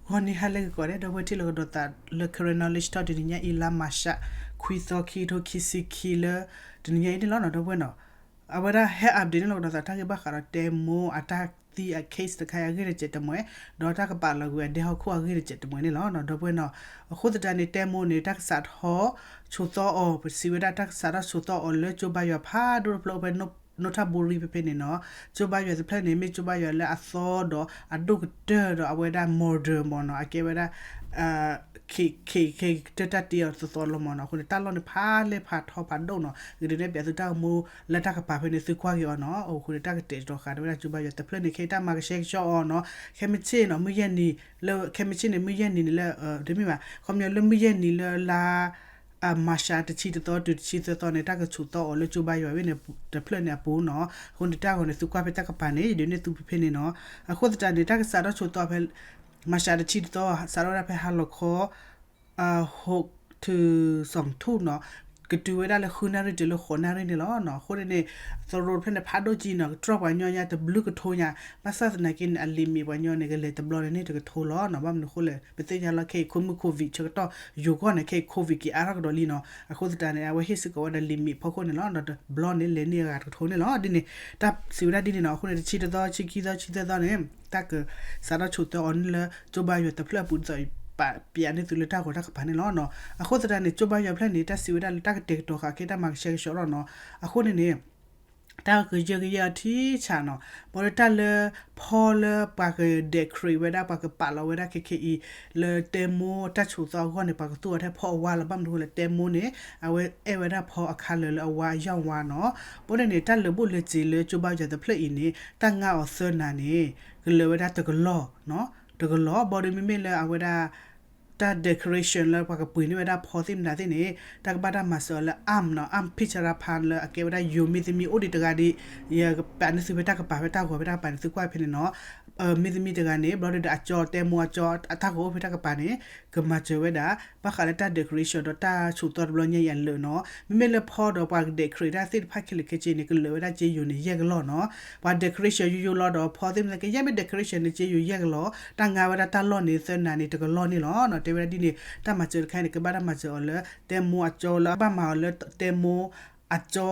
ဂီၤနံၤဟါလၢဂ့ၤကိးဂၤဒဲး ဒီပုၢ်ဝဲၢ်ထံၣ်လိာ်ကဒီးသးလၢ Karen Knowledge Talk တနံၤညါအံၤ လါမၤရှး ခွံသီ ခံကထိခံဆံခံလၢ တနံၤညါအံၤန့ၣ်လီၤနီၤ ဒီပုၢ်ဝဲၢ်နီၤ. အဝဲဒၣ်ဟဲ update န့ၣ်လီၤကဒီးသးတၢ်ဂ့ၢ်ဘၣ်ဃးဒီးတဲမိၢ်အတၢ်သံအ case တခါအံၤအဂ့ၢ်တစဲးတမှဲၤ, ဒီးတၢ်ကပာ်လီၤကွံာ်အဒဲဟီၣ်ခိၣ်အဂ့ၢ်တစဲးတမှဲၤန့ၣ်လီၤနီၤ ဒီပုၢ်ဝဲၢ်နီၤ. အဃိသတးန့ၣ် တဲမိၢ်န့ၣ် တၢ်ကစးထီၣ်ဆိးသီအီၤ ပစံးဝဲဒၣ်တၢ်ကစးထီၣ်ဆိးသီအီၤလၢကၠိဘါယွၤဖးဒိၣ်တဖျၢၣ်အိၣ်ဖဲ နိထၣ်ဘူရံဖဲဖဲန့ၣ်နီၤ. ကၠိဘါယွၤတဖျၢၣ်န့ၣ် မ့ၢ်ကၠိဘါယွၤလၢအသီဒီးအဒိၣ်ကတၢၢ်ဒီးအဝဲဒၣ် modern မ့ၢ်နီၤ အကဲဝဲဒၣ် ခ့ခ့ခ့ကတၢၢ်တၢ်တ့အီၤသီသီလီၤမ့ၢ်နီၤ. အဃိန့ၣ် တၢ်လီၢ်န့ၣ်ဖးလဲၢ်ဖးထီဖးဒိၣ်နီၤ ဂ့ၤဒုးနဲၣ်ပၠးသုတၢ်ဂီၤမူလၢတၢ်ကပၤဖဲန့ၣ် သုကွၢ်က့ၤအီၤနီၤ. အဃိန့ၣ် တၢ်ကတဲာ်ကတီၤဃာ်ဝဲဒၣ်ကၠိဘါယွၤတဖျၢၣ်န့ၣ် ခဲအံၤတၢ်မၤကဆှဲကဆှီအီၤနီၤ. ခဲမုၢ်ဆ့ၣ်နီၤ မုၢ်ယဲၢ်နံၤလၢ ခဲမုၢ်ဆ့ၣ်န့ၣ် မုၢ်ယဲၢ်နံၤန့ၣ်လၢ တမ့ၢ်ဘၣ် ခီပညီလၢမုၢ်ယဲၢ်နံၤလၢလါ မၤရှးတဆံတသီတုၤတဆံသၢသီန့ၣ် တၢ်ကဆိးသီအီၤလၢကၠိဘါယွၤဝဲန့ၣ် တဖျၢၣ်န့ၣ်အပူၤနီၤ. အဃိန့ၣ် တၢ်ဂီၤန့ၣ် သုကွၢ်ဖဲတၢ်ကပၤန့ၣ် ယဒုးနဲၣ်သုဖဲဖဲန့ၣ်နီၤ. အဃိသတးန့ၣ် တၢ်ကစးထီၣ်ဆိးသီဖဲ မၤရှးတဆံတသီ စးထီၣ်ဝဲဒၣ်ဖဲဟါလီၤခီ ဟိးထုးစီၤထူၣ်နီၤ ကတုၤဝဲဒၣ်လၢဃုနၣ်ရံၣ်တုၤလၢဃိးနၣ်ရံၣ်န့ၣ်လီၤနီၤ. အဃိန့ၣ်န့ၣ် သရိာ်တဖျၢၣ်န့ၣ် ဖးဒိၣ်ကံနီၤ ကတြီၢ်ပှၤညီညါတဘျုးကထိညါ ဘၣ်ဆၣ်သနာ်က့န့ၣ် အလံာ်မ့ၢ်ပှၤညီန့ၣ် ကလဲၤတဘျီန့ၣ်န့ၣ်တကထိလီၤနီၤ. ဘၣ်မနုၤအဃိလဲၣ် ပသ့ၣ်ညါလီၤ ခဲအံၤ ခိၣ်မုၢ် COVID ဆၢကတီၢ်ယိၤကီၢ်န့ၣ် ခဲအံၤ COVID က့ၤအါထီၣ်ကဒီးလံနီၤ. အဃိသတးန့ၣ် အဝဲဟ့ၣ်စ့ၢ်ကီးဝဲဒၣ်လံာ်မ့ၢ်ဖီခိၣ်န့ၣ်လီၤ. ဒီးတဘျီန့ၣ် လဲၤန့ၢ်အဂၤတကထိန့ၣ်လီၤ. ဒ်န့ၣ် တၢ်စံးဝဲဒၣ်ဒ်န့ၣ်နီၤ. အဃိန့ၣ် တဆံတသီ ဆံခံသီ ဆံသၢသီန့ၣ် တၢ်ကစးထီၣ်ဆိးသီအီၤန့ၣ်လၢ ကၠိဘါယွၤတဖျၢၣ်အပူၤဒ်သိး ပာ်ပၠးန့ၢ်သုလၢတၢ်ဂီၤတၢ်ကပၤန့ၣ်လီၤနီၤ. အဃိသတးန့ၣ် ကၠိဘါယွၤဖျၢၣ်န့ၣ် တၢ်စံးဝဲဒၣ်လၢတၢ်ကတဲာ်ကတီၤဃာ်က့ၤတၢ်မၤကဆှဲကဆှီလီၤနီၤ. အဃိန့ၣ်န့ၣ် တၢ်ကယၢကယဲအီၤထံဆးနီၤ. ဘၣ်ဒီးတၢ်လၢ ဖီလၢပှၤက decorate ဝဲဒၣ် ပှၤကပာ်လီၤဝဲဒၣ်ခဲခဲအံၤ လၢတဲမိၢ်တၢ်ဆိးသီအဂီၢ်န့ၣ် ပှၤကသူအီၤထဲဖီအဝါလီၤ. ဘၣ်မနုၤအဃိလဲၣ် တဲမိၢ်န့ၣ် အဝဲအဲၣ်ဝဲဒၣ်ဖီအခါလၢာ်လၢအဝါအယီၢ်ဝါနီၤ. ဘၣ်ဒီးန့ၣ် တၢ်လၢာ်ဘိၣ်လၢာ်စ့ၤလၢကၠိဘါယွၤတဖျၢၣ်အံၤန့ၣ် တၢ်ငါအီၤသၢနၤန့ၣ် ကလၢာ်ဝဲဒၣ်တကလီၢ်နီၤ. တကလီၢ် ဘၣ်ဒီးမ့မ့ၢ်လၢအဝဲဒၣ် တၢ် decoration လၢပှၤကပှ့ၤန့ၢ်ဝဲဒၣ်ဖီသ့ၣ်မနုၤသ့ၣ်န့ၣ် တၢ်ကဘၣ်တၢ်မၤစၢၤအီၤလၢ အၣ်မ်နီၤ အၣ်မ် ဖံၣ်ဆရၣ်ဖါလၢအကဲဝဲဒၣ်ယိၤမ့ၢ်သမံၤအိၣ်ဒံးတဂၤဒံး ယကပာ်န့ၢ်သုဖဲတၢ်ကပၤ ဖဲတၢ်ဂီၤဖဲတၢ်ကပၤန့ၣ် သုကွၢ်ဖဲန့ၣ်နီၤ. မ့ၢ်သမံၤတဂၤန့ၣ် ဘျီဒီးအကၠီ တဲမိၢ်အကၠီ အတၢ်ဂီၤအိၣ်ဖဲတၢ်ကပၤန့ၣ် ကမၤစၢၤဝဲဒၣ် ဘၣ်ဃးလၢတၢ် decoration ဒီးတၢ်ဆိးသီတဘျီညါအံၤအလၢာ်နီၤ. မ့မ့ၢ်လၢဖီဒီးပှၤက decorate တၢ်သ့ၣ်တဖၣ်ခဲလၢာ်ခဲဆ့န့ၣ် ကလၢာ်ဝဲဒၣ်စ့ယိၤန့ၣ် ယဲၢ်ကလီၢ်နီၤ. ပှၤ decoration ယိယိလီၤဒီးဖီသ့ၣ်မနုၤသ့ၣ်ကယဲၢ်မ့ၢ် decoration န့ၣ် စ့ယိၤယဲၢ်ကလီၢ် တၢ်ငါဝဲဒၣ်တၢ်လီၢ်န့ၣ် သၢနၤန့ၣ် တကလီၢ်န့ၣ်လီၤနီၤ. တဲဝဲဒၣ်ဒ်န့ၣ် တၢ်မၤစၢၤတခါအံၤန့ၣ် ကဘၣ်တၢ်မၤစၢၤအီၤလၢ တဲမိၢ်အကၠီလၢအဘၣ်မၤအီၤလၢတဲမိၢ်အကၠီ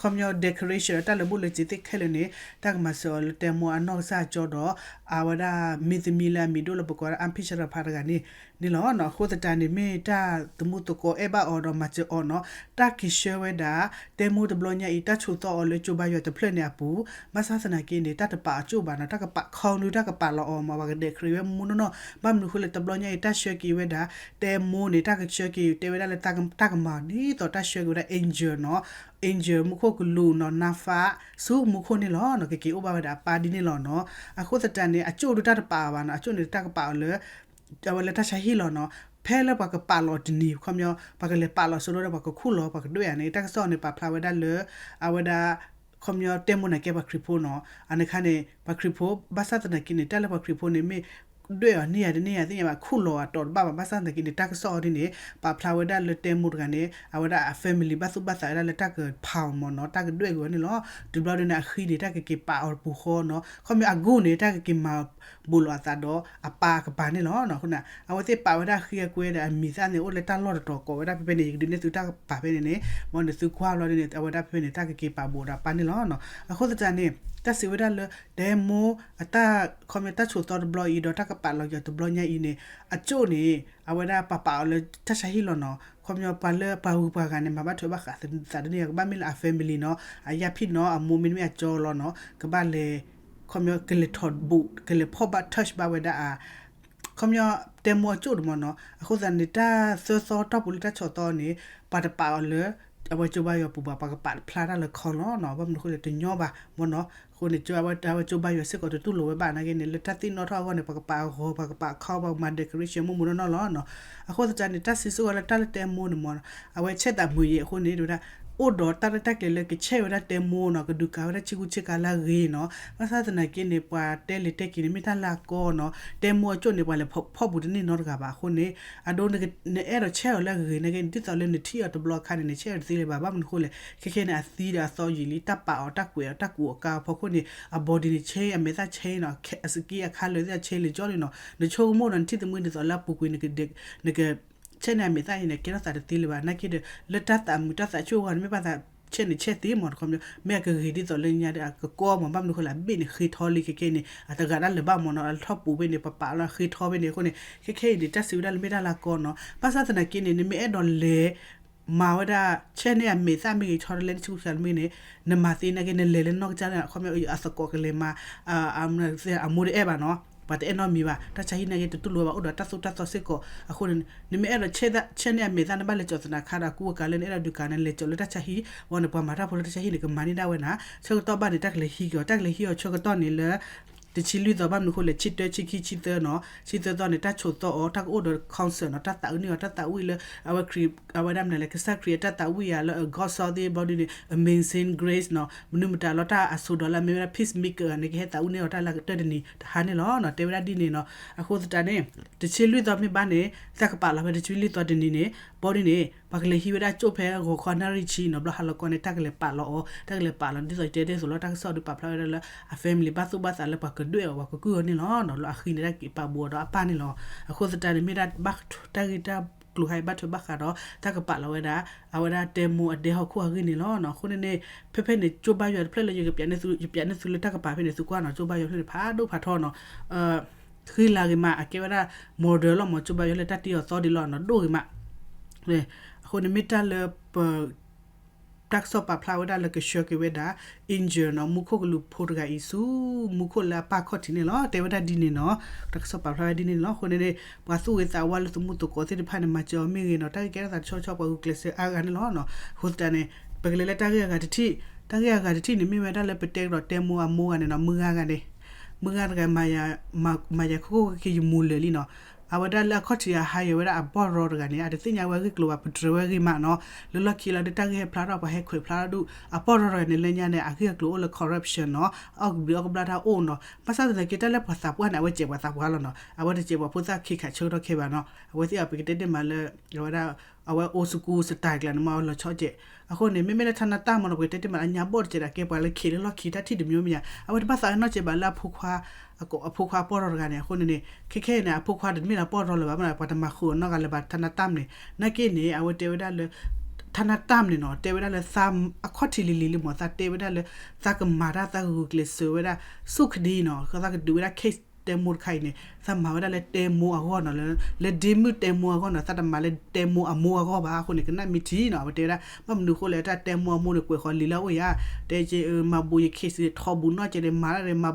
ခီပညီ decoration တၢ်လၢာ်ဘိၣ်လၢာ်စ့ၤသ့ၣ်ခဲလၢာ်န့ၣ် တၢ်ကမၤစၢၤအီၤလၢတဲမိၢ်အနီၢ်ကစၢ်အကၠီဒီး အဝဲဒၣ်မ့ၢ်သမံၤလၢအမံၤဒိၣ်လၢပကိးဝဲဒၣ် အၣ်မ် ဖံၣ်ဆရၣ်ဖါတဂၤန့ၣ် န့ၣ်လီၤနီၤ. အဃိသတးန့ၣ်မ့ၢ်တၢ်သမူသကိးအဲၣ်ဘၣ်အီၤဒီးမၤစၢၤအီၤနီၤ. တၢ်က့ၤဆှၢဝဲဒၣ် တဲမိၢ်တဘျီညါအံၤ တၢ်ဆိးသီအီၤလၢကၠိဘါယွၤတဖျၢၣ်န့ၣ်အပူၤ ဘၣ်ဆၣ်သနာ်က့န့ၣ် တၢ်တပာ်အကၠိၣ်ဘၣ်နီၤ. တၢ်ကပာ်ခီနုာ် တၢ်ကပာ်လီၤအီၤမး ပှၤက decorate ဝဲမူနီၢ်နီၢ်. ဘၣ်မနုၤအဃိလဲၣ် တဘျီညါအံၤ တၢ်ဆှၢက့ၤဝဲဒၣ် တဲမိၢ်န့ၣ် တၢ်ကဆှၢက့ၤ တဲဝဲဒၣ်လၢတၢ်ကမၤဒ်သိးတၢ်ဆှၢက့ၤဝဲဒၣ် angel နီၤ. angel မူခိၣ်ကလူးနီၤ နါဖး ဆူမူခိၣ်န့ၣ်လီၤနီၤ. ကက့ၤအိၣ်ဘၣ်ဝဲဒၣ်အပၢ်ဒ်န့ၣ်လီၤနီၤ. အဃိသတးန့ၣ် အကၠိၣ်ဒုးတၢ်တပာ်အီၤဘၣ်နီၤ. အကၠိၣ်န့ၣ်တၢ်ကပာ်အီၤလၢ အဝဲလၢတၢ်ဆါဟံၣ်လီၤနီၤ. ဖဲလၢပှၤကပာ်လီၤတနံၤ ခီပညီ ပှၤကလဲၤပာ်လီၤစိၤဒီး ပှၤကခူၣ်လီၤ ပှၤကဒွဲၣ်ဧါန့ၣ် တၢ်ကစီၣ်န့ၣ် ပာ်ဖျါဝဲဒၣ်လၢ အဝဲဒၣ် ခီပညီတဲမိၢ်န့ၣ်ကဲပှၤခရံာ်ဖိနီၤ. အန့ၣ်ခါန့ၣ် ပှၤခရံာ်ဖိ ဘၣ်ဆၣ်သနာ်က့န့ၣ် တၢ်လၢပှၤခရံာ်ဖိန့ၣ်မ့ၢ် ဒွဲၣ်အီၤန့ၢ်ယၤတန့ၢ်ယၤသ့ၣ်ညါဘၣ် ခူၣ်လီၤအတီၤတဘၣ်ဘၣ်. ဘၣ်ဆၣ်သနာ်က့န့ၣ် တၢ်ကစီၣ်အီၤဒ်န့ၣ် ပာ်ဖျါဝဲဒၣ်လၢတဲမိၢ်တဂၤန့ၣ် အဝဲဒၣ်အ family ဘၣ်သူၣ်ဘၣ်သးဝဲဒၣ်လၢတၢ်ကဖးအီၤမးနီၤ တၢ်ကဒွဲၣ်က့ၤဝဲန့ၣ်လီၤ. တဘျီဒ်န့ၣ် အဃံန့ၣ် တၢ်ကက့ၤပာ်အီၤတပူၤဃီနီၤ. ခီပညီအဂိၢ်န့ၣ် တၢ်ကက့ၤမၤဘူးလိာ်အသးဒီးအပၢ်ကပၤန့ၣ်လီၤ. အဃိန့ၣ် အဝဲသ့ၣ်ပာ်ဝဲဒၣ်အဃံအကွဲဒီးအမံၤသၣ်န့ၣ် အိၣ်လၢတၢ်လီၢ်တတီၤကိးဝဲဒၣ်ဖဲဖဲန့ၣ် ယကဒုးနဲၣ်သုတၢ်ကပၤဖဲန့ၣ်န့ၣ် မ်နသုကွၢ်ဘျီဒ်န့ၣ် အဝဲဒၣ်ဖဲဖဲန့ၣ် တၢ်ကက့ၤပာ်ဘူးဒီးအပၢ်န့ၣ်လီၤ. အဃိသတးန့ၣ် တၢ်စံးဝဲဒၣ်လၢ တဲမိၢ်အတၢ် ခီပညီတၢ်ဆိးသီတဘျီအံၤဒီးတၢ်ကပာ်လီၤက့ၤတဘျီညါအံၤန့ၣ် အကၠိၣ်န့ၣ် အဝဲဒၣ်ပာ်ပာ်အီၤလၢတၢ်ဆါဟံၣ်လီၤနီၤ. ခီပညီပှၤလၢပှၤဂုၤပှၤဂၤန့ၣ် မၤဘၣ်ထွဲဘၣ်ဃးသးဒ်န့ၣ် ကဘၣ်မ့ၢ်လၢအ family နီၤ အယၢ်ဖံၣ်နီၤ အမိၢ်မ့တမ့ၢ်အကၠီလီၤနီၤ ကဘၣ်လဲၤ ခီပညီကလဲၤထီၣ်ဘူး ကလဲၤဖီၣ်ဘၣ် touch ဘၣ်ဝဲဒၣ်အ ခီပညီတဲမိၢ်အကၠိၣ်တမးနီၤ. အဃိသတးန့ၣ် တၢ်သၢသီတီၢ်ပူၤလၢတၢ်ဆီၣ်သီန့ၣ် ပှၤတပာ်အီၤလၢ အဝဲကၠိဘါယွၤပူၤဘၣ် ပှၤကပာ်ဖျါတၢ်လၢခီလီၤနီၤ. ဘၣ်မနုၤအဃိလဲၣ် တညီဘၣ်မးနီၤ. အဃိန့ၣ် အဝဲကၠိဘါယွၤစ့ၢ်ကီးတတူၢ်လိာ်ဝဲဘၣ်နာ်က့န့ၣ် လၢတၢ်သ့ၣ်နီၣ်ထီၣ်အဂီၢ်န့ၣ် ပှၤကပာ်အဂီၤ ပှၤကပာ်အခီ ပှၤကမၤ decoration မ့ၢ်မ့ၢ်နီၢ်နီၢ်လီၤနီၤ. အဃိသတးန့ၣ် တၢ်စံးစ့ၢ်ကီးလၢတၢ်လၢတဲမိၢ်န့ၣ်မး အဝဲဆဲးသးမုာ်ယဲၢ်အဃိန့ၣ် တဝဲဒၣ် အိၣ်ဒီးတၢ်ရဲၣ်တၢ်ကျဲၤလၢကဆဲးဝဲဒၣ်တဲမိၢ်နီၤ, ကဒုးကၤဝဲဒၣ်ဆ့ကူဆ့ကၤလၢအဂ့ၤနီၤ. ဘၣ်ဆၣ်သနာ်က့န့ၣ် ပှၤတဲလံာ်တဲက့ၤန့ၣ် မ့ၢ်တၢ်လၢအကီနီၤ. တဲမိၢ်အကၠိၣ်န့ၣ် ပှၤလဲၤဖီၣ်ဘူးတန့ၢ်နီတဂၤဘၣ်အဃိန့ၣ်, အဒိ နအဲၣ်ဒိးဆဲးအီၤလၢအဂ့ၤနာ်က့န့ၣ် ဒ်သိးလၢနထံၣ်အီၤတဘျီအခါန့ၣ် နဆဲးအီၤတသ့လၢၤဘၣ်. ဘၣ်မနုၤအဃိလဲၣ်, ခဲခဲန့ၣ် အသံဒီးအသီယံာ်လံ, တၢ်ပာ်အီၤ တၢ်ကွဲးအီၤ တၢ်ကူးအီၤကါအီၤဖီခိၣ်န့ၣ် အ body န့ၣ် change, အမဲာ်သၣ် change နီၤ, အ skin အခါလၢာ်သ့ၣ် change လံာ်ကၠီလံနီၤ. နဆိကမိၣ်ဒီးနထံၣ်သမူဒ်သိးလၢအပူၤကွံာ် နက ဆဲးန့ၢ်အမဲာ်သၣ်အံၤန့ၣ် ကဲထီၣ်သးတသ့လၢၤဘၣ်. နာ်က့ဒီး လၢတၢ်သးမုာ်တၢ်သးဆူၣ်အဂီၢ်န့ၣ် မ့ၢ်ဘၣ်သးဆဲးန့ၣ်ဆဲးသ့မးတခီ, မ့ၢ်အကဂ့ၤဒ်သိးလၢညါဒီးအကကီမး. ဘၣ်မနုၤအဃိလဲၣ်, အဘ့ၣ်န့ၣ်ဃ့ထီလံခဲခဲအံၤန့ၣ် အတဂၤတၢ်လၢၤဘၣ်မးနီၤ, အထီၣ်ပူၤဖဲန့ၣ် ပပာ်လီၤဃ့ထီဖဲန့ၣ်အဃိန့ၣ် ခဲခဲအံၤန့ၣ် တၢ်စံးဝဲဒၣ်လၢမ့ၢ်တၢ်လၢအကီနီၤ. ဘၣ်ဆၣ်သနာ်က့န့ၣ် နမ့ၢ်အဲၣ်ဒိးလဲၤ မၤဝဲဒၣ် ဆဲးန့ၢ်အမဲာ်သၣ်မ့ၢ်ဂ့ၤ ဆီတလဲန့ၣ် ဆူၣ်ဆူၣ်မ့ၢ်ဂ့ၤန့ၣ် နမၤသ့နာ်က့ နလဲၤလၢနီၢ်ကစၢ်လၢ အခီပညီအသကိးကလဲၤမၤ အမိၢ်တအဲၣ်ဘၣ်နီၤ, ပှၤတအဲၣ်နီတမံၤဘၣ်, တၢ်ဆါဟံၣ်နာ်က့ တတူၢ်လိာ်ဘၣ် အိၣ်ဒီးတၢ်သိၣ်တၢ်သီစ့ၢ်ကီး. အဃိန့ၣ် နမ့ၢ်အဲၣ်ဒိး ဆဲးန့ၢ်အမဲာ်သၣ် နဘၣ်လဲၤကၠီၤသနာ်ခါဒီး ကူအကၤလၢနအဲၣ်ဒိးဒုးကၤန့ၣ် လဲၤကၠီၤလၢတၢ်ဆါဟံၣ်, ဝံၤန့ၣ် ပှၤမၤတၢ်ဖိလၢတၢ်ဆါဟံၣ်န့ၣ် ကမၤန့ၢ်ဒၣ်ဝဲနၤ, ဆၢကတီၢ်ဘၣ်န့ၣ် တၢ်ကလဲၤဟံးက့ၤအီၤ, တၢ်ကလဲၤဟံးအီၤဆၢကတီၢ်န့ၣ်လၢ တဆံလွံၢ်သီ ဘၣ်မနုၤအဃိလဲၣ်, ဆံတၢ ဆံခံ ဆံသၢနီၤ, ဆံသၢသီန့ၣ် တၢ်ဆိးသီအီၤ, တၢ်ကအိၣ်ဒီး concert နီၤ, တၢ်သးအုးန့ၢ်အီၤ တၢ်သးဝံၣ်လၢ အဝဲခရံာ် အဝဲဒၣ်မနုၤလဲၣ်, ကစၢ်ခရံာ်အတၢ်သးဝံၣ်ယၤလၢ အ gospel သ့ၣ်ဘီဒ်န့ၣ် Amazing Grace နီၤ, မနုၤမတၤလီၤ တၢ်အဆိးဒီးလၢအမ့ၢ်ဝဲဒၣ် peacemaker န့ၣ် ကဟဲသးဝံၣ်န့ၢ်အီၤတၢ်လၢအကတၢၢ်တနံၤတဟါန့ၣ်လီၤနီၤ, တဲဝဲဒၣ်ဒ်န့ၣ်နီၤ. အဃိသတးန့ၣ် တဆံလွံၢ်သီမ့ၢ်ဘၣ်န့ၣ် တၢ်ကပာ်လီၤဖဲတဆံလွံၢ်သီတနံၤန့ၣ် ဘီဒ်န့ၣ် ပှၤကလဲၤဟံးဝဲဒၣ်ကၠိၣ်ဖဲဂီၤခီနၣ်ရံၣ်ဆံနီၤ, ဘျီဟါလီၤကီန့ၣ် တၢ်ကလဲၤပာ်လီၤအီၤ, တၢ်ကလဲၤပာ်လီၤ ဒ်သိးတဲဒ်သိးလီၤ တၢ်ကစီၣ်ဒုးပာ်ဖျါဝဲဒၣ်လၢ အ family ဘၣ်သူၣ်ဘၣ်သးလၢပှၤကဒွဲၣ်အီၤ ပှၤကကုၢ်အီၤန့ၣ်လီၤနီၤ, လၢအဃံန့ၣ်တၢ်က့ၤပာ်ဘူးအီၤဒီးအပၢ်န့ၣ်လီၤ. အဃိသတးန့ၣ် မ့ၢ်ဒၣ်ဘၣ်တၢ်ဂ့ၢ်တၢ်ကျိၤဟဲဘၣ်ထွဲဘၣ်ဃးဒီး တၢ်ကပာ်လီၤဝဲဒၣ် အဝဲဒၣ်တဲမိၢ်အဒဲဟီၣ်ခိၣ်အဂ့ၢ်န့ၣ်လီၤနီၤ. အဃိန့ၣ်န့ၣ် ဖဲဖဲန့ၣ် ကၠိဘါယွၤတဖျၢၣ်လၢယကပျးန့ၢ်သု ယပျးန့ၢ်သုလၢတၢ်ကပာ်ဖဲန့ၣ် သုကွၢ်နီၤ, ကၠိဘါယွၤဖျၢၣ်န့ၣ် ဖးဒိၣ်ဖးထီနီၤ, ဃံလၤဂ့ၤမး အကဲဝဲဒၣ် model လီၤမး, ကၠိဘါယွၤလၢတၢ်တ့အီၤသီဒံးလီၤနီၤ, ဒိၣ်ဂ့ၤမး. အဃိန့ၣ်မ့ၢ်တၢ်လၢပ တၢ်ကစီၣ်ပာ်ဖျါဝဲဒၣ်လၢကဆှၢက့ၤဝဲဒၣ် angel နီၤ, မူခိၣ်ကလူးဖိတဂၤအံၤဆူ မူခိၣ်လၢအပၢ်ခီၣ်ထံးန့ၣ်လီၤ. တဲဝဲဒၣ်ဒ်န့ၣ်နီၤ, တၢ်ကစီၣ်ပာ်ဖျါဝဲဒ်န့ၣ်လီၤ. အဃိန့ၣ်န့ၣ် ပှၤသူၣ်ဂ့ၤသးဝါလၢသမူသကိးသ့ၣ်တဖၣ်န့ၣ် မၤစၢၤအီၤမ့ၢ်ဂ့ၤနီၤ, တၢ်ဂ့ၢ်ကဲထီၣ်သးတဆီဆီ ပှၤဂုာ်ကျဲးစၢးအါဂၤန့ၣ်လီၤနီၤ. အဃိသတးန့ၣ် ပကလဲၤလၢတၢ်ဂ့ၢ်အဂၤတထံၣ်, တၢ်ဂ့ၢ်အဂၤတထံၣ်န့ၣ် မ့ၢ်ဝဲဒၣ်လၢပတဲကဒီးတဲမိၢ်အမိၢ်ဂၤန့ၣ်နီၤ, မုၢ်ဂၤဂၤန့ၣ် မုၢ်ဂၤတဂၤ မၤယၤခိၣ်ခိၣ်က့ၤယမူၤလၢာ်လံနီၤ. အဝဲဒၣ်လၢအခီၣ်ထံးအဟးယွၤဝဲဒၣ်အပီၢ်ရီတဂၤန့ၣ် အတသ့ၣ်ညါဝဲအဂ့ၢ်ကျိၤဘၣ်, ပတြၢၤဝဲအဂ့ၢ်မးနီၤ. လၢလီၢ်ခံလီၤဒီးတၢ်ဂ့ၢ်ဟဲဖျါထီၣ် ပှၤဟဲခွဲးဖျါထီၣ်ဒူၣ် အပီၢ်ရီတဂၤန့ၣ် လၢညါန့ၣ် အဂ့ၢ်အကျိၤအိၣ်လၢ corruption နီၤ, အီၣ်ကဘျံးအီၣ်ကဘျၣ်တၢ်အိၣ်နီၤ. ဘၣ်ဆၣ်သနာ်က့ တၢ်လၢပှၤသးပှၢ်န့ၣ် အဝဲစဲးပှၤသးပှၢ်လီၤနီၤ, အဝဲတစဲးပှၤဖိသၣ်ခံခးဆၢကတီၢ်ခဲဘၣ်နီၤ. အဝဲသ့ၣ်အပကတဲတ့ၢ်မးလၢ အဝဲဒၣ် အဝဲ old school style ကျါန့ၣ် မ့ၢ်အလီၤဆီစဲး. အဃိန့ၣ် မ့မ့ၢ်လၢ ထါနါတၢ် မ့ၢ်နီၤ ပကတဲတ့ၢ်မးလၢ အညါဘီၣ်တစဲးဒၣ်ကဲပှၤလၢခံးလၢလီၢ်ခံ တၢ်ထံၣ်တမံၤမ့ၢ်ညါ အဝဲတဘၣ်သးနီၢ်စဲးဘၣ်လၢအဖိခွါ အဖိခွါပီၢ်ရီတဂၤန့ၣ်. အဃိန့ၣ်န့ၣ် ခဲခဲအံၤန့ၣ် အဖိခွါတမ့ၢ်လၢပီၢ်ရီလၢၤဘၣ်မ့ၢ်နီၤ, ပှၤတမၤဃုာ်အီၤနီတဂၤလၢၤဘၣ် ထါနါတၢ်န့ၣ်. နာ်က့န့ၣ် အဝဲတဲဝဲဒၣ်လၢ ထါနါတၢ်န့ၣ်နီၤ တဲဝဲဒၣ်လၢ အခီၣ်ထံးလံၤလံၤလံမ့ၢ် သးတဲဝဲဒၣ်လၢ သးကမၤတၢ် သးကဂုာ်ကျဲးစၢးဝဲဒၣ် ဆူၣ်ခဒံနီၤ, သးကဒုးဝဲဒၣ် case တဲမိၢ်တခါအံၤန့ၣ် သးမၤဝဲဒၣ်လၢတဲမိၢ်အဂီၢ်နီၤ, လၢဒ့မုၣ်တဲမိၢ်အဂီၢ်နီၤ, သးတမၤလၢတဲမိၢ်အမိၢ်အဂီၢ်ဘၣ်. အဃိန့ၣ် ကနၣ်မ့ၢ်ထံနီၤ အဝဲတဲဝဲဒၣ် ဘၣ်မနုၤအဃိလဲၣ် တၢ်တဲမိၢ်အမိၢ်န့ၣ် ကွဲးဃီၤလံာ်လၢအအိၣ်ယၤ, တဲက့ မၤဘူးယ case ထီဘူးနီၢ်က့န့ၣ် မၤတၢ်န့ၣ် မၤ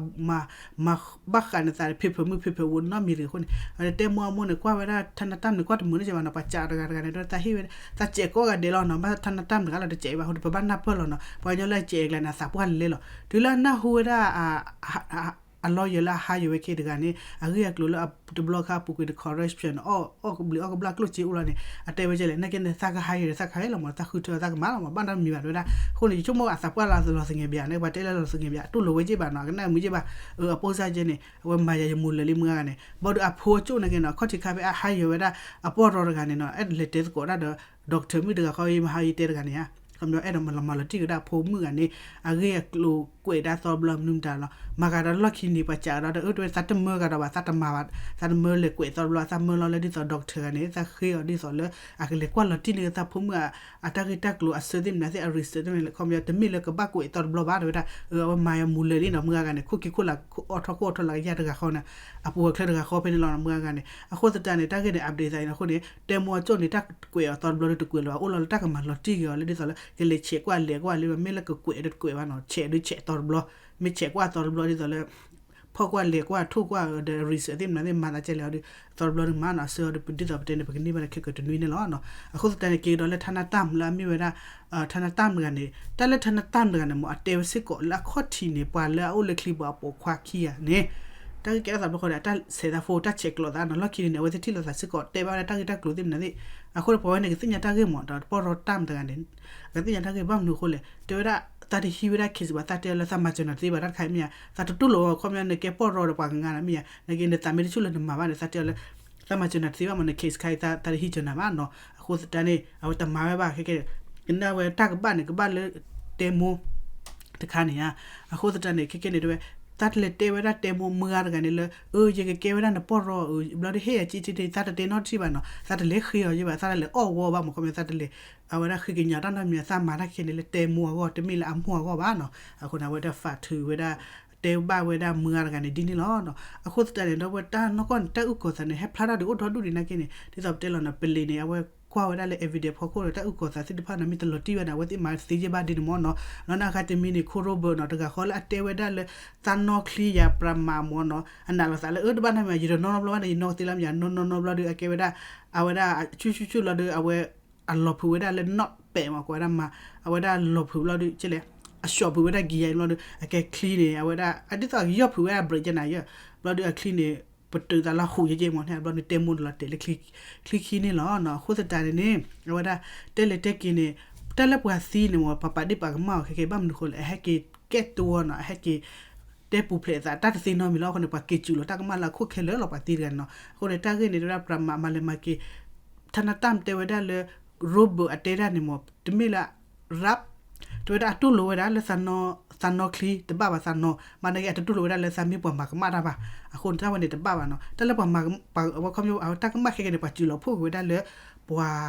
ဘၣ်ဃးန့ၣ်သး ဖံးဖုးမုၣ်ဖံးဖုးဝဲနီတမံၤတဂ့ၤ. အဃိန့ၣ် အဝဲတဲမိၢ်အမိၢ်န့ၣ် ကွၢ်ဝဲဒၣ် ထါနါတၢ်န့ၣ် ကွၢ်တမုာ်နီၢ်က့ဘၣ်နီၤ, ပှၤစံးတဂၤတဂၤန့ၣ် သးဟ့ၣ်ဝဲ သးစဲးကိးဂၤဒဲးလီၤနီၤ, ဘၣ်ထါနါတၢ်တဂၤလီၤ တစဲးဘၣ်အဃိန့ၣ် ပဘၣ်နၢ်ပၢၢ်လီၤနီၤ, ပှၤကညီလၢအစဲးအကျါန့ၣ် အသးပှၢ်လဲၤလဲၤလီၤ. တုၤလၢအနၢ်ဟူဝဲဒၣ် အ lawyer လၢအဟးယွၤဝဲခဲတဂၤန့ၣ် အဂ့ၢ်အကျိၤလၢတဘျီခါအပူၤကွံာ်ဒီး corruption အီၣ် အီၣ်ကဘျံးအီၣ်ကဘျၣ်ကျိၣ်စ့အိၣ်လီၤန့ၣ် အတဲဝဲကဲလဲၣ် နာ်က့န့ၣ် သးကဟးယွၤဒီး သးကဟးလီၤမး သးဃုထၢသးကမၤလီၤမး ဘၣ်နီတမံၤဘၣ်တဲဝဲဒၣ်. အဃိန့ၣ် ယဆိကမိၣ်အသးပှၢ်လီၤသးလီၤသငဲးဘၣ် နပှၤတဲလၢလီၤသငဲးဘၣ် အတူၢ်လိာ်ဝဲက့ဘၣ်နီၤ ကနၣ်မုာ်က့ဘၣ်. အ အပိၢ်စၢ်ကဲန့ၣ် အဝဲမၤယၤယမူၤလၢာ်လံမုၢ်ဂၤန့ၣ် ဘၣ်ဒီးအဖိအကၠိၣ်နာ်က့နီၤ အခီၣ်ထံးခါဖဲအဟးယွၤဝဲဒၣ် အပီၢ်ရီတဂၤန့ၣ်နီၤ အဲၣ်ဒိးလဲၤတဲသကိးတၢ်ဒီး doctor မုၣ်တဂၤဃီ ယမၤဟးယတဲတဂၤန့ၣ်ဧါ ခီပညီအဲၣ်ဒိးမၤလီၤမၤလီၤတံၢ်ကဒါအဖိမုၣ်ဂၤန့ၣ် အဂ့ၢ်အကျိၤကွဲးဒၣ်သီတဘျီမနုၤမတၤလီၤ. မၤဂၤဒီးလီၢ်ခံန့ၣ် ပှၤစံးဒီး တၢ်အၢတဝဲသးတမၢဂၤဒီးဘၣ် သးတမၤဘၣ် သးတမၢလဲၤကွဲးသီတဘျီ သးမၢလီၤလၢဒ်သိး doctor ဂၤန့ၣ် သးဃ့အီၤဒ်သိးလၢ အကလဲၤကွၢ်လီၤတံၢ်န့ၢ်သးဖိမုၣ် အတၢ်ဂ့ၢ်တၢ်ကျိၤအဆၢသ့ၣ်မနုၤသ့ၣ် အ research သ့ၣ်မနုၤ ခီပညီတမ့ၢ်လၢကဘၣ်ကွဲးသီတဘျီဘၣ် တဲဝဲဒၣ် အဝဲမၤယၤမူၤလၢာ်လံနီၤ မုၢ်ဂၤဂၤန့ၣ် ခိၣ်ခံခိၣ်လၢ အီၣ်ထီၣ်ခိၣ်အီၣ်ထီၣ်လၢကယၢ်တဂၤဃီန့ၣ် အပူၤအချၢတဂၤဃီဖဲန့ၣ်လီၤ မုၢ်ဂၤဂၤန့ၣ်. အဃိသတးန့ၣ် တၢ်ဂ့ၢ်န့ၣ် update သးအံၤန့ၣ်အဃိန့ၣ် တဲမိၢ်အကၠိၣ်န့ၣ် တၢ်ကွဲးအီၤသီတဘျီဒီးတကွဲးလၢၤဘၣ် အိၣ်လီၤလၢတၢ်ကမၤလီၤတံၢ်က့ၤအီၤလၢဒ်သိးလၢ ကလဲၤဆဲးကွၢ်လဲၤကွၢ်လၢ မ့ၢ်လၢကကွဲးဒီးတကွဲးဘၣ်နီၤ ဆဲးဒုးဆဲးသီတဘျီ မ့ၢ်ဆဲးကွၢ်သီတဘျီဒ်သိးလၢ ဖီၣ်ကွၢ်လဲၤကွၢ်ထိၣ်ကွၢ်ဒီး research သ့ၣ်မနုၤသ့ၣ် မၤသးကဲလဲၣ်အီၤဒီး သီတဘျီဒုးမၤနီၤ အဆၢအီၤဒီး ဒ်သိးပတဲန့ၣ် ပကန့ၢ်ဘၣ်လၢခဲကတနွံန့ၣ်လီၤ. အဃိသတးန့ၣ် က့ၤကဒီးလၢ ထါနါတၢ် လၢအမ့ၢ်ဝဲဒၣ် ထါနါတၢ်တဂၤန့ၣ် တၢ်လၢ ထါနါတၢ် တဂၤန့ၣ် မ့ၢ်အတဲဝဲစ့ၢ်ကီးလၢအခီၣ်ထံးန့ၣ် ပှၤလၢအအိၣ်လၢချံဘၣ်အပိာ်ခွါခံဂၤန့ၣ် တၢ်ဂ့ၢ်ကဲထီၣ်သးဘျီဃီဒီး တၢ်ဆဲးသးဖိ တၢ်ဆဲးကျိးသးနီၤ လီၢ်ခံန့ၣ် အဝဲသ့ၣ်ထံၣ်လိာ်သးစ့ၢ်ကီး တဲဘၣ်ဝဲဒၣ်တၢ်ဂ့ၢ်တၢ်ကျိၤသ့ၣ်မနုၤသ့ၣ်, အဃိန့ၣ် ပှၤဝဲန့ၣ် ကသ့ၣ်ညါတၢ်ဂ့ၢ်မး ဒီးပီၢ်ရီတၢ်မတၤတဂၤန့ၣ် အကသ့ၣ်ညါတၢ်ဂ့ၢ်ဘၣ်မနုၤအဃိလဲၣ် တဲဝဲဒၣ် သးတဟံးဝဲဒၣ် case ဘၣ် သးတဲအီၤလၢသးမၤစၢၤနၤတသ့ဘၣ် တၢ်တခါအံၤမ့ၢ်ဧါ သးတတူၢ်လိာ်ဝဲ ခီပညီနကဲပီၢ်ရီဒီးပှၤကငါဒီးမ့ၢ်ဧါ နက့နသးမ့ၢ်တဆူၣ်လၢနမၤဘၣ်န့ၣ် သးတဲအီၤလၢ သးမၤစၢၤနၤတသ့ဘၣ်မး န case ခါအံၤ သးတဟံးစၢၤနၤဘၣ်နီၤ အဃိသတးန့ၣ် အဝဲတမၤဝဲဘၣ် ခဲကဲ ကနၣ်ဝဲတၢ်ကဘၣ်န့ၣ် ကဘၣ်လၢတဲမိၢ် တခါန့ၣ်ဧါ, အဃိသတးန့ၣ် ခဲကဲန့ၣ်တဲဝဲ သးတလဲၤတဲဝဲဒၣ်တဲမိၢ်မုၢ်ဂၤတဂၤန့ၣ်လၢ အၢ ယကကဲဝဲဒၣ်နပီၢ်ရီ ဘျီဒုးဟ့ၣ်ယၤက့က့န့ၣ် သးတတဲနီတထံၣ်ဘၣ်နီၤ သးတလဲၤဃ့အီၤယဲဘၣ် သးတလဲၤအီၣ်ဝီဘၣ်မး ခီပညီ သးတလဲၤ အဝဲဒၣ်ဃ့ကညးတၢ်နီတမံၤ သးမၤတၢ်ခဲန့ၣ်လၢတဲမိၢ်အဂီၢ် တမ့ၢ်လၢအမိၢ်အဂီၢ်ဘၣ်နီၤ, အဃိန့ၣ် အဝဲဒၣ် ဖးထုး ဝဲဒၣ် တဲဘၣ်ဝဲဒၣ်မုၢ်ဂၤတဂၤန့ၣ်ဒ်န့ၣ်လီၤ. အဃိသတးန့ၣ် ဒီပုၢ်ဝဲၢ်တၢ်နီၢ်ကီၢ်န့ၣ် တၢ်အုၣ်ကီၤသးန့ၣ် ဟဲဖျါထီၣ်ဒုးအိၣ်ဒီဒူၣ်ဒံးနာ်က့န့ၣ် ဒ်သိးပတဲလီၤနီၤ ပလံၤန့ၣ် အဝဲကွၢ်ဝဲဒၣ်လၢ evidence ဖီခိၣ်ဒီး တၢ်အုၣ်ကီၤသးသ့ၣ်တဖၣ်န့ၣ် မ့ၢ်တလီၤတံၢ်ဘၣ်န့ၣ် အဝဲသ့ၣ်မၤတသ့ယဲၢ်ဘၣ်ဒ်န့ၣ်မ့ၢ်နီၤ, လီၤန့ၣ် အဂၤတမံၤန့ၣ် ခိၣ်ရိဘၢၣ်နီၤ တဂၤဃီလၢအတဲဝဲဒၣ်လၢ သးနီၣ်ချံယၤပြးမး မ့ၢ်နီၤ အနာ်လီၤသးလၢ အၢ တဘၣ်နီတမံၤ ယတနီၣ်နီဘျီဘၣ်န့ၣ် ယနီၣ်ကသ့လၢမ့ၢ်ယၤ နီၣ်နီၣ်နီဘျီဒီး အကဲဝဲဒၣ် အဝဲဒၣ်ဆူၣ်ဆူၣ်ဆူၣ်လီၤဒီး အဝဲ အလီၤဖုးဝဲဒၣ်လၢနီၣ်ပဲာ်မး ကွၢ်ဝဲဒၣ်မး အဝဲဒၣ်လီၤဖုးဘျီဒီး ကဲလဲၣ် အဆှီၣ်ဖုးဝဲဒၣ်ကံယၤဘျီဒီး အကဲချံန့ၣ် အဝဲဒၣ် အဒ်သိးအကယီၢ်ဖုးဝဲဒၣ် brake ကဲနၤယဲၢ် ဘျီဒီးအချံန့ၣ် ပတုာ်သးလီၤဟူးယဲၢ်ကဲမးန့ၣ် ဘျီဒီးတဲမိၢ်န့ၣ်လီၤတဲာ်လၢ ချံခံန့ၣ်လီၤနီၤ. အဃိသတးန့ၣ်န့ၣ် အဝဲဒၣ် တဲလဲၤတဲက့ၤန့ၣ် တၢ်လၢပှၤသံန့ၣ်မး ပှၤပာ်ဒ့ၣ်ပာ်ကမၣ်အီၤခဲကဲ ဘၣ်မနုၤဃိလဲၣ် အဟဲက့ၤကဲတိဝီနီၤ အဟဲက့ၤ တဲပူၤဖျဲးအသး တၢ်တသ့နီတမံၤလီၤ. အဃိန့ၣ် ပှၤက့ၤစူးလီၤတၢ်ကမၣ်လၢအခိၣ်ခဲလၢာ်လီၤ ပှၤသံတဂၤန့ၣ်နီၤ. အဃိန့ၣ် တၢ်ဂ့ၢ်န့ၣ် တဲဝဲဒၣ်ပြးမး မၤလဲၤမၤက့ၤ ထါနတၢ်တဲဝဲဒၣ်လၢ ရိဘၢၣ်အတဲဒၣ်န့ၣ်မး တမ့ၢ်လၢ ရၢပ် တဲဝဲဒၣ်အတူၢ်လိာ်ဝဲဒၣ်လၢ သးနီၣ်ချံတဘၣ်ဘၣ် သးနီၣ် မ့ၢ်နာ်က့ အတတူၢ်လိာ်ဝဲဒၣ်လၢသးမ့ၢ်ပှၤမၤကမၣ်တၢ်ဘၣ်. အဃိန့ၣ် တၢ်ဝဲန့ၣ်တဘၣ်ဘၣ်နီၤ. တၢ်လၢပှၤမၤ ပှၤဝဲခီပညီ တၢ်ကမၣ်ခဲကဲန့ၣ် ပှၤစူးလီၤဖှိၣ်က့ၤဝဲဒၣ်လၢ ပှၤ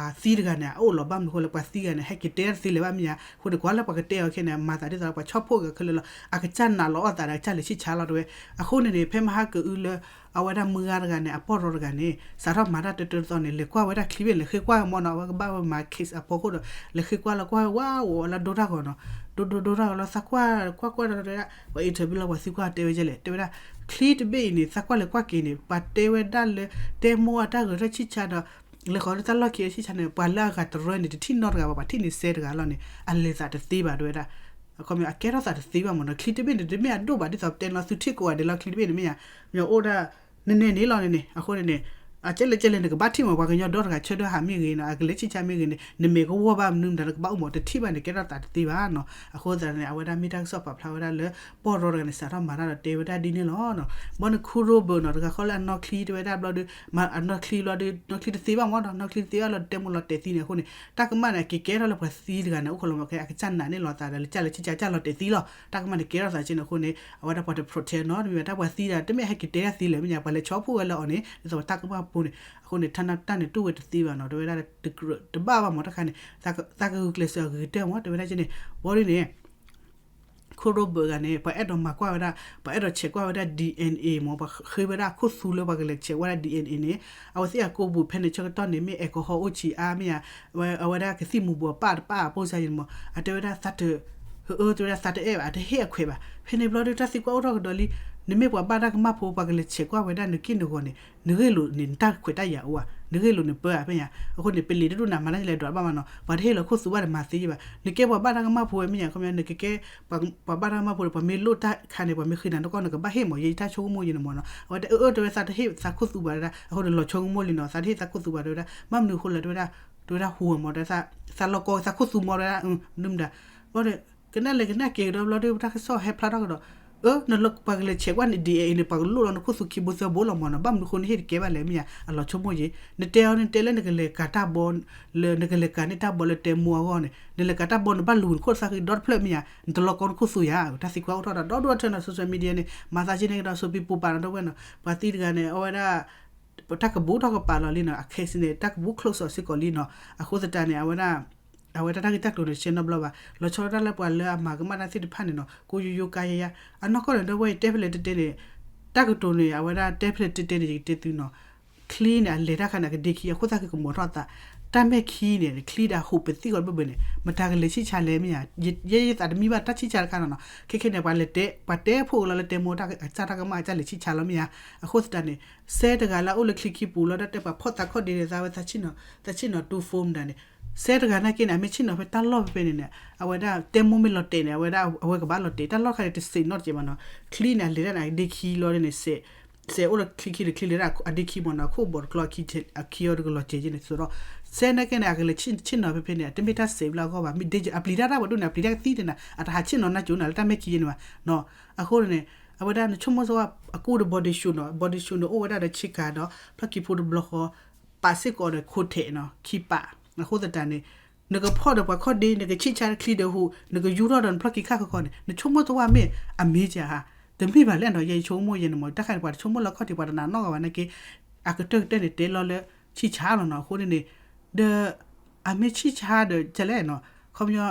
သံတဂၤန့ၣ် အအိၣ်လီၤ ဘၣ်မနုၤဃိလၢပှၤသံဂၤန့ၣ် ဟဲက့ၤတဲတၢ်တသ့လၢၤဘၣ်မ့ၢ်ဧါ. အဃိန့ၣ် ကွၢ်လၢပှၤကတဲအီၤခဲန့ၣ် မၤသးဒ်သိးပှၤဆီၣ်ဖှိၣ်က့ၤခဲလၢာ်လီၤ. အကစၢ်နာ်လီၤအီၣ်သးဒီး ကစၢ်လဲၤဆံၣ်ဆါလီၤတဲဝဲ. အဃိန့ၣ်န့ၣ် ဖဲမဟါကအုလၢ အဝဲဒၣ်မုၢ်ဂၤတဂၤန့ၣ် အပီၢ်ရီတဂၤန့ၣ် စးထီၣ်မၤတၢ်တၢတၢတသီန့ၣ် လဲၤကွၢ်ဝဲဒၣ်ချံဘ့ၣ် လဲၤဃ့ကွၢ်မ့ၢ်နီၤ အဝဲကဘၣ်ဝဲမၤ case အဖီခိၣ်ဒီး လဲၤဃ့ကွၢ်လီၤ ကွၢ်ဝဲဝါဝဲလၢဒိတၢ်ဂီၤနီၤ ဒိဒိဒိတၢ်ဂီၤလီၤ သးကွၢ်ကွၢ်ကွၢ်ဒီးတဲဝဲဒၣ် ပှၤ interview လီၤ ပှၤသံကွၢ်တဲဝဲဒ်လဲၣ် တဲဝဲဒၣ် ချံတဘ့ၣ်အံၤန့ၣ် သးကွၢ်လဲၤကွၢ်က့ၤန့ၣ် ပှၤတဲဝဲဒၣ်လၢ တဲမိၢ်အတၢ်ဂဲၤထၢၣ်ဆံၣ်ဆါဒီး လဲၤဃီၤလၢတၢ်လီၢ်ခံဆံၣ်ဆါန့ၣ် ပှၤလၢအဂၤတရၢန့ၣ် တထံၣ်နီတဂၤဘၣ် ပှၤထံၣ်န့ၣ်စဲတဂၤလီၤန့ၣ် အလဲၤသးတသ့ဘၣ်တဲဝဲဒၣ် အခီပညီ အကဲထီၣ်သးတသ့ဘၣ်မ့ၢ်နီၤ ချံတဘ့ၣ်န့ၣ် တမ့ၢ်အဒိၣ်ဘၣ် ဒ်သိးပတဲန့ၣ်လီၤ သုထံၣ်ကိးဂၤဒဲးလီၤ ချံတဘ့ၣ်န့ၣ်မ့ၢ်ဧါ မ့ၢ်အိၣ်ဒၣ် နန့ၣ်န့ၣ်လီၤန့ၣ်န့ၣ် အဃိန့ၣ်န့ၣ် အကဲလဲၣ်ကဲလဲၣ် နကဘၣ်ထံၣ်မး ပှၤကညီဒီတဂၤဆၢထၢၣ်ဟးမ့ၢ်ဂ့ၤနီၤ အကလဲၤဆံၣ်ဆါမ့ၢ်ဂ့ၤန့ၣ် နမဲာ်ကဝီၤဘၣ်မနုၤမတၤ နကဘၣ်အိၣ်မး တထံၣ်ဘၣ်န့ၣ် ကဲထီၣ်သးတသ့ဘၣ်နီၤ အဃိသတးန့ၣ် အဝဲဒၣ်မ့ၢ်တၢ်ကစီၣ်ပာ်ဖျါဝဲဒၣ်လၢ ပီၢ်ရီတဂၤန့ၣ် စးထီၣ်မၤတၢ်ဒီးတဲဝဲဒၣ်ဒ်န့ၣ်လီၤ. ဘီန့ၣ်ခူရိဘၢၣ်နီၤ တဂၤဃီလၢအနီၣ်ချံတဲဝဲဒၣ်ဘျီဒီး အနီၣ်ချံဘျီဒီး နီၣ်ချံတသ့ဘၣ်မ့ၢ်နီၤ နီၣ်ချံတသ့ဘၣ်လီၤ တဲမိၢ်လီၤတဲာ်သံန့ၣ်အဃိန့ၣ် တၢ်ကမၣ်န့ၣ် အက့ၤကဲထီၣ်လၢပှၤသံတဂၤန့ၣ် အိၣ်ခိးလီၤမး ကဲအကစၢ်နာ်န့ၢ်လီၤသးဒီး လၢကစၢ်လၢဆံၣ်ဆါကစၢ်လီၤတဲာ်သံလီၤ တၢ်ကမၣ်န့ၣ်ကဲထီၣ်သးဆ့န့ၣ်အဃိန့ၣ် အဝဲဒၣ်ပှၤတ protect နီၤ တမ့ၢ်ဘၣ်တၢ်ပှၤသံဒီး တမ့ၢ်ဟဲက့ၤတဲတၢ်သံလၢၤမ့ၢ်ညါ ပှၤလဲၤဆီၣ်ဖှိၣ်ဝဲလၢအီၤန့ၣ် ဒ်သိးပှၤတၢ်ကမၣ်ပူၤန့ၣ် အဃိန့ၣ် ထါနတၢ်န့ၣ်တူၢ်ဝဲတသ့ဘၣ်နီၤ တဲဝဲဒၣ် တဘၣ်ဘၣ်မ့ၢ်တခါန့ၣ် သးကဂုာ်ကျဲးစၢးအဂ့ၤကတၢၢ်မ့ၢ် တဲဝဲဒၣ်က့န့ၣ် ဘီဒ်န့ၣ် ခိၣ်ရိဘၢၣ်ဂၤန့ၣ် ပှၤအဲၣ်ဒိးမၤကွၢ်ဝဲဒၣ် ပှၤအဲၣ်ဒိးဆဲးကွၢ်ဝဲဒၣ် DNA မ့ၢ် ပှၤဃ့ဝဲဒၣ်ခိၣ်သူလၢပှၤကလဲၤဆဲးကွၢ်ဝဲဒၣ် DNA န့ၣ် အဝဲသ့ၣ်အကိးပူၤဖဲန့ၣ်ဆၢကတီၢ်န့ၣ် မ့ၢ် alcohol အိၣ်ဆံးအါမ့ၢ်ဧါ အဝဲဒၣ်ကသံၣ်မူၤဘှီးပၢ်တပၢ်အပိၢ်စါယံၤန့ၣ်မ့ၢ် အတဲဝဲဒၣ်သးတ အၢ တဲဝဲဒၣ်သးတအဲၣ်ဘၣ် အတဟ့ၣ်အခွဲးဘၣ် ဖဲန့ၣ်ဘျီဒုးတၢ်သံကွၢ်အိၣ်ထီၣ်ကဒီးလံ နမ့ၢ်ပှၤဘၣ်တၢ်ကမၣ်ဖိ ပှၤကလဲၤဆဲးကွၢ်ဝဲဒၣ်နက့ၢ်နဂီၤန့ၣ် နဂ့ၢ်လိာ်န့ၣ် နတၢ်ခွဲးတၢ်ယာ်အိၣ်ဧါ နဂ့ၢ်လိာ်န့ၣ်ပၢဧါဖဲညါ အဃိန့ၣ် ပလံၤတဒူၣ်န့ၣ် မၤတၢ်လဲၤဒွးဘၣ်မးနီၤ ပှၤတဟ့ၣ်လီၤခိၣ်သူဘၣ်ဒီးမၤသ့ယဲဘၣ် နကဲပှၤဘၣ်တၢ်ကမၣ်ဖိဝဲမ့ၢ်ညါ ခီပညီ နကကဲ ပှၤဘၣ်တၢ်ကမၣ်ဖိန့ၣ် ပှၤမ့ၢ်လိၣ်တၢ်ခါန့ၣ် ပှၤမ့ၢ်ဃ့နၤတကီၢ် နကဘၣ်ဟ့ၣ်မး ယဲယတၢ်ဆိကမိၣ်ယဲန့ၣ်မးနီၤ အဝဲတဲအၢအၢတဲဝဲသးတဟ့ၣ်သးခိၣ်သူဘၣ်တဲဝဲဒၣ် အဃိန့ၣ်လီၤဆိကမိၣ်လံနီၤ သးတဟ့ၣ်သးခိၣ်သူဘၣ်တဲဝဲဒၣ် ဘၣ်မနုၤအဃိလဲၣ်တဲဝဲဒၣ် တဲဝဲဒၣ်ဟူးမးတဲ သးလီၤကီသးခိၣ်သူမးတဲဝဲဒၣ် မနုၤမတၤ ဘီဒီး ကနၣ်လဲၤကနၣ်က့ၤကဒီးဘျီဒီး ပတၢ်ကစီၣ်ဟဲဖျါထီၣ်ကဒီး အၢ နပှၤကလဲၤဆဲးကွၢ်န့ၣ် DNA န့ၣ် ပှၤကလိၣ်လီၤနခိၣ်သူခံဘိသၢဘိလီၤမးနီၤ ဘၣ်မနုၤအဃိနဟ့ၣ်တကဲဘၣ်လဲၣ်မ့ၢ်ညါ အလီၤဆိကမိၣ်ယဲ နတဲအီၤန့ၣ် တဲလၢနကလဲၤကၤတၢ်ဘီ လၢနကလဲၤကၤန့ၢ်တၢ်ဘီလၢတဲမိၢ်အဂီၢ်န့ၣ် နလဲၤကၤတၢ်ဘီနဘၣ်လူၤနခိၣ်သၣ်ဃံဒီတဖျၢၣ်မ့ၢ်ညါ နတလီၤကီနခိၣ်သူယၤ တၢ်သံကွၢ်အိၣ်ထီၣ်ဒီး ဒီဒူၣ်အထၢနီၤ social media န့ၣ် မၤသးက့န့ၣ်ကဒီး စူးပံပူၤပာ်နီၤ ဒီပုၢ်ဝဲၢ်နီၤ ပှၤသံတဂၤန့ၣ် အဝဲဒၣ် တၢ်ကဘူးထီၣ်ကပာ်လီၤလံနီၤ အ case န့ၣ် တၢ်ကဘူး close အီၤစ့ၢ်ကီးလံနီၤ အဃိသတးန့ၣ် အဝဲဒၣ် အဝဲဒၣ်တၢ်ဂ့ၢ်တၢ်ကျိၤန့ၣ် ဆဲးနီတဘျီဘၣ် လီၤဆီဒၣ်တၢ်လၢပှၤလၢအမၤကမၣ်တၢ်သ့ၣ်တဖၣ်န့ၣ်နီၤ ကိးယိယိကါယါယါ အနီၢ်ကီၢ်န့ၣ် ဒီပုၢ်ဝဲၢ် ယတဲဖဲလဲၣ်တဲတဲန့ၣ် တၢ်ကတိၤန့ၣ် အဝဲဒၣ်တဲဖဲလဲၣ်တဲတဲန့ၣ် ယကတဲသုနီၤ ချံန့ၣ် အလဲၤတၢ်ခါန့ၣ် အကဒ့ခံ အခိၣ်သၣ်ဃံကမီၤထီၣ်သး တၢ်မဲာ်ခံန့ၣ် ချံဒီးဟူးပသံၣ်ဃီတဘၢၣ်ဘၢၣ်န့ၣ် မတၤကလဲၤဆံၣ်ဆါလဲၣ်မ့ၢ်ဧါ ယဲယသးတမံဘၣ်တၢ်ဆံၣ်ဆါတခါနီၤနီၤ ခဲခဲန့ၣ် ပှၤလဲၤတဲ ပှၤတဲဖိကလီၤလၢတဲမိၢ်တၢ်ကစၢ်တၢ်ကမၣ်အကစၢ်လဲၤဆံၣ်ဆါလီၤမ့ၢ်ဧါ အဃိသတးန့ၣ် စဲတဂၤလၢအအိၣ်လၢချံခံပူၤလီၤ တၢ်တဲပှၤဖီၣ်သးခီၣ်ဒ့န့ၣ် သးဝဲ သးဆ့ၣ်နီၤ two phone မတၤန့ၣ် စဲတဂၤနာ်က့န့ၣ် အမ့ၢ်ဆ့ၣ်နီၤဖဲတၢ်လီၢ်ဖဲဖဲန့ၣ်န့ၣ် အဝဲဒၣ်တဲမိၢ်မ့ၢ်လီၤတဲာ်န့ၣ် အဝဲဒၣ်အဝဲကဘၣ်လီၤတဲာ် တၢ်လီၢ်ခါန့ၣ် တစ့းနီတစဲးဘၣ်နီၤ ချံန့ၣ် အလဲၤတၢ်န့ၣ် အကဒ့ခံလီၤန့ၣ် စဲး စဲးအိၣ်လၢချံခံတချံလၢဒၣ်အဒ့ခံမ့ၢ်နီၤ, အခိၣ်ဘီးတကျီအခံအီၤတကလီၤစဲးက့န့ၣ် သိးဒီး စဲးနာ်က့န့ၣ် အကလဲၤဆ့ၣ်နီၤဖဲဖဲန့ၣ် တမ့ၢ်တၢ်စဲးဘျုးအဂီၢ်ဘၣ်, မ့ၢ်ဒ်အပျံၤတၢ်တၢ်ပှၤဒိၣ်န့ၣ် အပျံၤတၢ်ကသံတနၤ အတဟးဆ့ၣ်နီၤနၢ်ကၠိနၤလၢတၢ်မဲာ်ခံယဲန့ၣ်ဘၣ်နီၤ. အဃိန့ၣ် အဝဲဒၣ်နဆိကမိၣ်စ့ၢ်ကီး အကူၣ်ဒီး body shoe နီၤ, body shoe န့ၣ်အိၣ်ဝဲဒၣ်ဒီးဆ့ကၤဒီး ဖျီၣ်ခံဖိတဘျီဃီ ပာ်စ့ၢ်ကီးဒီးခိၣ်ထဲးနီၤ ခံပာ်, အဃိသတးန့ၣ် နကဖီၣ်ဒီးပှၤခီၣ်ဒ့ နကဆံၣ်ဆါချံဒီးဟူး နကယူထီၣ်ဒီးနဖျီၣ်ခံခါဃီဃီန့ၣ် နဆိကမိၣ်တဝၢ်မ့ၢ်အမ့ၢ်ကဧါ, တမ့ၢ်ဘၣ်လဲၣ်နီၤ, ယဲယဆိကမိၣ်ယဲန့ၣ်မ့ၢ် တၢ်ခါန့ၣ် ပှၤတဆိကမိၣ်လၢခီၣ်ထံး ပှၤတနာ်နီတဂၤဘၣ်နာ်က့ အကတၢၢ်ကတၢၢ်န့ၣ် တဲလီၤလၢဆံၣ်ဆါလီၤနီၤ. အဃိန့ၣ်န့ၣ် ဒီး အမ့ၢ်ဆံၣ်ဆါဒီး ကလဲၣ်နီၤ, ခီပညီ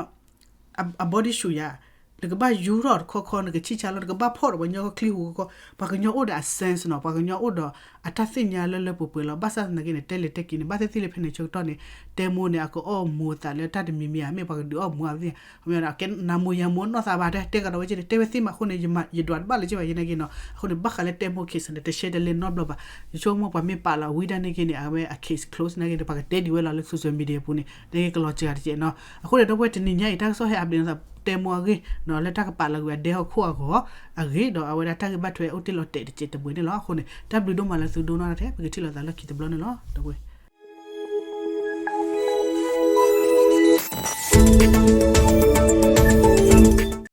အ body shoe ယၤ နကဘၣ်ယူထီၣ်တခီခီ နကဆံၣ်ဆါလီၤ နကဘၣ်ဖီၣ်ဒီးပှၤကညီချံဟူးဃီဃီ, ပှၤကညီအိၣ်ဒီးအ sense နီၤ, ပှၤကညီအိၣ်ဒီးအတၢ်သ့ၣ်ညါလၢလၢပှဲၤပှဲၤလီၤ. ဘၣ်ဆၣ်သနာ်က့န့ၣ် တဲလဲၤတဲက့ၤန့ၣ် ဘၣ်သ့ၣ်သ့ၣ်လၢဖဲန့ၣ်ဆၢကတီၢ်န့ၣ် တဲမိၣ်န့ၣ် အကအီၣ်မူၤအသးလၢတၢ်တမံၤမံၤဧါ, မ့ၢ်ပှၤကဒုးအီၣ်မူၤဧါ, မ့ၢ် နမူၤယၤမူၤနီၢ်သးဘၣ် တဲကဒီးဝဲက့န့ၣ် တဲဝဲသ့မးအဃိန့ၣ် ယဒွးတဘၣ်လၢၤက့ဘၣ်ယဲနာ်က့နီၤ. အဃိန့ၣ် ဘၣ်ဃးလၢတဲမိၣ် case န့ၣ် တရှဲတလဲနီတဘျီဘၣ်. ယဆိကမိၣ်ပှၤမ့ၢ်ပာ်လီၤဝံၤဒၣ်န့ၣ်က့န့ၣ် အဝဲအ case close နာ်က့န့ၣ် ပှၤကတဲဒံးဝဲလီၤလၢ social media ပူၤန့ၣ် နာ်က့ကလီၤစှၤတကဲးနီၤ. အဃိန့ၣ် ဒီပုၢ်ဝဲၢ် တနံၤညါအံၤ တၢ်ကစီၣ်ဟဲ update နီၤ တဲမိၣ်အဂ့ၢ်နီၤ လၢတၢ်ကပာ်လီၤကွံာ်အဒဲဟီၣ်ခိၣ်အဂီၢ်အဂ့ၢ်ဒီး အဝဲဒၣ်တၢ်ဂ့ၢ်ဘၣ်ထွဲအိၣ်တ့ၢ်လီၤတဲာ်တစဲးတမှဲၤန့ၣ်လီၤ. အဃိန့ၣ် တၢ်ဘျုးဒိၣ်မးလၢသုဒိကနၣ်တၢ်ထဲ ပကထံၣ်လိာ်သးလၢခံတဘျီန့ၣ်လီၤ ဒီပုၢ်ဝဲၢ်.